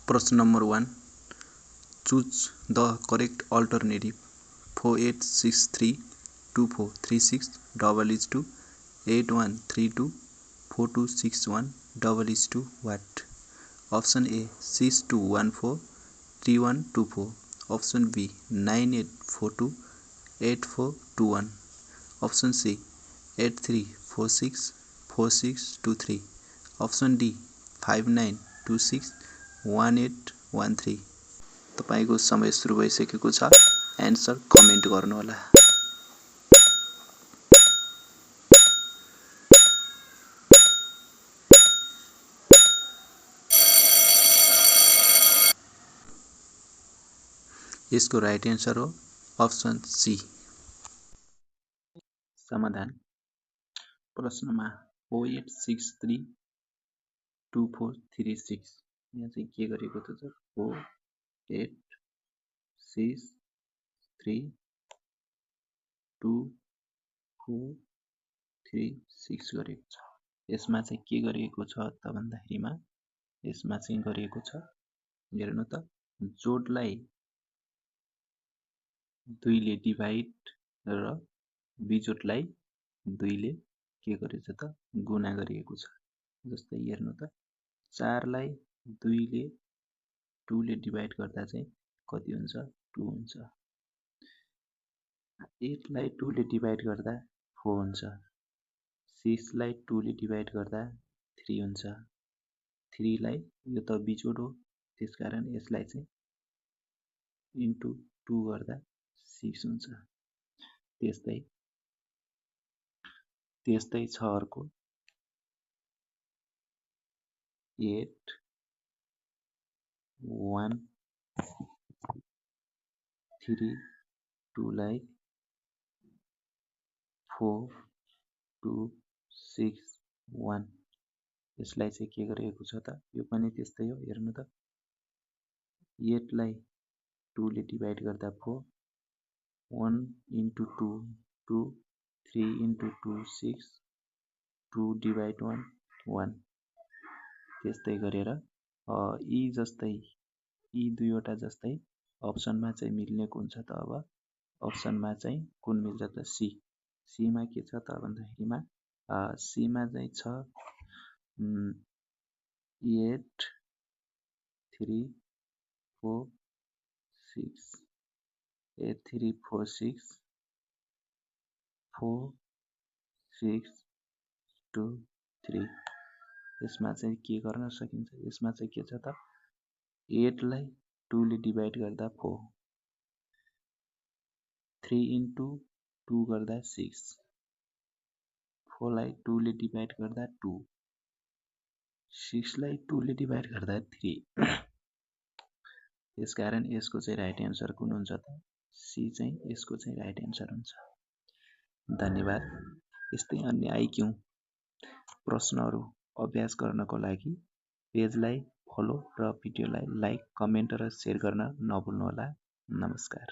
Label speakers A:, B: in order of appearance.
A: प्रश्न number 1. Choose the correct alternative. 48632436 8132 4261 what? Option A 6214 3124. Option B 9842 8421. Option C 8346 4623. Option D 5926 1813. तपाईको समय सुरु भइसकेको छ। एन्सर कमेन्ट गर्नुहोला। यसको राइट एन्सर हो अप्सन सी। समाधान प्रश्नमा 48632436 यहाँ चाहिँ के गरेको छ 48632436 गरेको छ। यसमा चाहिँ के गरिएको छ त भन्दाखेरिमा यसमा चाहिँ गरिएको छ हेर्नु त जोडलाई 2 ले डिभाइड र बिजोडलाई 2 ले के गरेछ त गुणा गरिएको छ। जस्तै हेर्नु त 4 लाई 2 ले 2 ले डिभाइड गर्दा चाहिँ कति हुन्छ 2 हुन्छ। 8 लाई 2 ले डिभाइड गर्दा 4 हुन्छ। 6 लाई 2 ले डिभाइड गर्दा 3 हुन्छ। 3 लाई यो त बिजोड हो त्यसकारण यसलाई चाहिँ इन्टु 2 गर्दा 6 हुन्छ। त्यस्तै छ अर्को 8 1 3 2 लाई 4 2 6 1 यसलाई चाहिँ के गरिएको छ त यो पनि त्यस्तै हो हेर्नु त 8 लाई 2 ले डिभाइड गर्दा 4 1 इन्टु 2 2 3 इन्टु 2 6 2 डिभाइड 1 1 त्यस्तै गरेर यी दुईवटा जस्तै अप्सनमा चाहिँ मिल्ने कुन छ त अब अप्सनमा चाहिँ कुन मिल्छ त सी। सीमा के छ त भन्दाखेरिमा सीमा चाहिँ छ 8 3 4 6 8 3 4 6 4 6 2 3 यसमा चाहिँ के गर्न सकिन्छ यसमा चाहिँ के छ त 8 लाई 2 ले डिभाइड गर्दा 4 3 इन्टु 2 गर्दा 6 4 लाई 2 ले डिभाइड गर्दा 2 6 लाई 2 ले डिभाइड गर्दा 3 त्यसकारण यसको चाहिँ राइट एन्सर कुन हुन्छ त सी चाहिँ यसको चाहिँ राइट एन्सर हुन्छ। धन्यवाद। यस्तै अन्य आइक्यू प्रश्नहरू अभ्यास गर्नको लागि पेजलाई फलो र भिडियोलाई लाइक कमेन्ट र सेयर गर्न नभुल्नुहोला। नमस्कार।